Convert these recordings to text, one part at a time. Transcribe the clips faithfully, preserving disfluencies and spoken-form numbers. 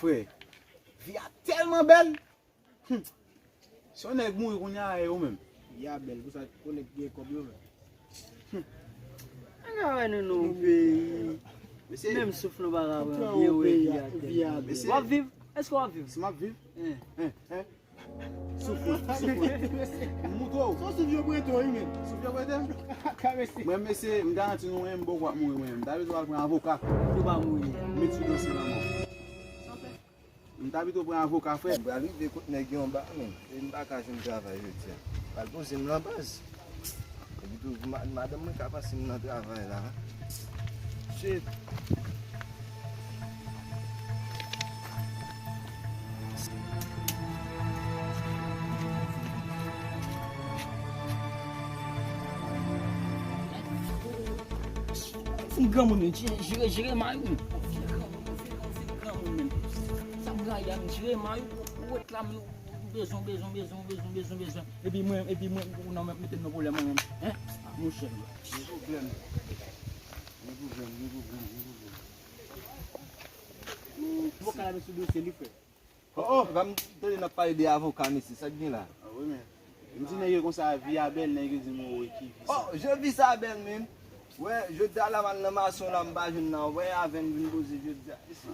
Frè, vi a tèlman bèl. Hmm. Si yon nèg mouri kounye a, e ou menm? Vi a bèl, pou sa, pou nèg gen kòb yo menm. Ann wè nou nan yon peyi. Mesye, menm souf nou pa ka pran, byen wè vi a tèlman bèl. W ap viv? Èske w ap viv? Si m ap viv? Hein. Hein, hein. Soufri, soufri. M moutre w. Son souf yo prete w, wi, men. Souf yo prete m? Mwen, mesye, m garanti nou, en, m poko ap mouri, mwen. M ta bezwen al pran avoka. Yo pa mouri. Met sou dosye lanmò. M ta pito pran avoka, frè. M pral rive kot nèg yo anba, men. E m pa ka jwenn travay jodi a. Pral poze m nan baz. Epi tou, ma-, madanm mwen ka panse m nan travay la. Shit. Vin granmoun, men, jere, jere, jere may ou. Vin granmoun, vin granmoun, vin granmoun, men. Sa m rayi a, men, jere may ou, ou reklame, ou bezwen, bezwen, bezwen, bezwen, bezwen, bezwen. Epi mwen, epi mwen, ou nan mete m nan pwoblèm mwen menm. Hein? Ah, monchè. Ni pwoblèm. Ni pwoblèm, ni pwoblèm, ni pwoblèm. Avoka la, mesye, dosye li, frè. Oh, oh, pa m tande n ap pale de avoka, mesye, sa k gen la? Ah, wi, men. M di nèg yo konsa, vi a bèl, nèg yo di m, woy, ki vi sa? Oh, je vis sa bèl, men. Wè, jodi a la, m al nan mason la, m pa jwenn nan. Wè, avè n vin poze jodi a. Isi.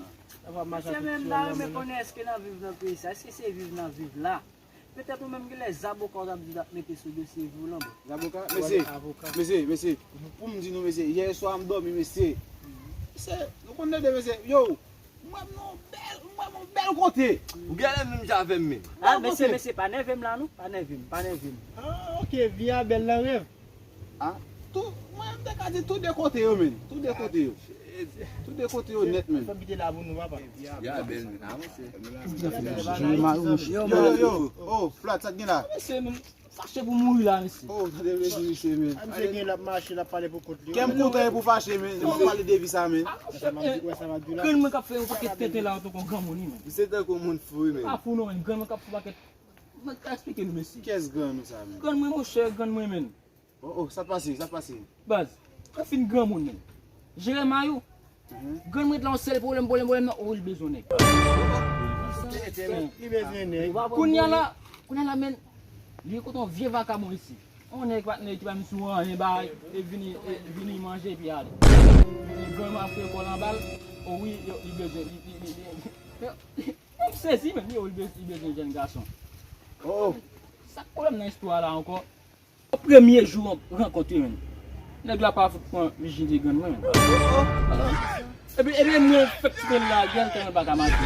Mesye, men m ta renmen konnen èske n ap viv nan peyi sa? Èske se viv n ap viv la? Petèt ou menm genlè zaboka w t ap di w t ap mete sou dosye vi w lan, bro. Zaboka? Mesye, mesye, mesye, pou m di nou, mesye, yè swa m dòmi, mesye. Mesye, nou konn tande, mesye, yo, m wè m nan yon bèl, m wè m yon bèl kote. Ou genlè menm jan avè m menm. Ah, mesye, mesye, pa nève m la, non. Pa nève m, pa nève m. Ah, ok, vi a bèl nan rèv. Ah, tou, mwen, m te ka di tou de kote yo, men. Tou de kote yo. Tou de kote yo nèt, men. Fò m kite la pou nou, papa. Ya, bèl, men, avanse. Yo, yo, yo. Oh, Flat, sa k gen la? Mesye, men, fache pou mouri la, mesye. Oh, tande vle di misye, men. Ah, misye gen l ap mache, l ap pale pou kont li. Kè m kontan e pou fache, men. M ap pale de vi sa, men. Grann mwen k ap fè yon pakèt tenten la, an tankou granmoun, wi, men. Misye tankou moun fou, wi, men. Pa fou, non, men. Grann mwen k ap fè pakèt. Mwen ka eksplike nou, mesye. Kiyès grann ou sa, men? Grann mwen, monchè, grann mwen, men. Oh, oh, sa pase, sa pase. Baz, ou fin granmoun, men. Jere may ou. Grann mwen t la yon sèl pwoblèm, pwoblèm, pwoblèm nan, oh, li bezwen nèg. Li bezwen nèg. Kounye a la, kounye a la, men, li kote yon vye vakabon isi. Yon nèg pa t nèg ki pa menm sou anyen, ba, e vini, e vini manje epi ale. Grann mwen ap fè kòl anba l, oh wi, yo, li bezwen, li, li, li, li, li, m sezi, men, yo, li bezwen, li bezwen jèn gason. Oh, oh. Sa k pwoblèm nan istwa la ankò? Premye jou rankont yo, men. Nèg la pa fout pran vijinite grann mwen, men. Epi, epi mwen fèk kite l lagè l, tèlman l pa ka mache.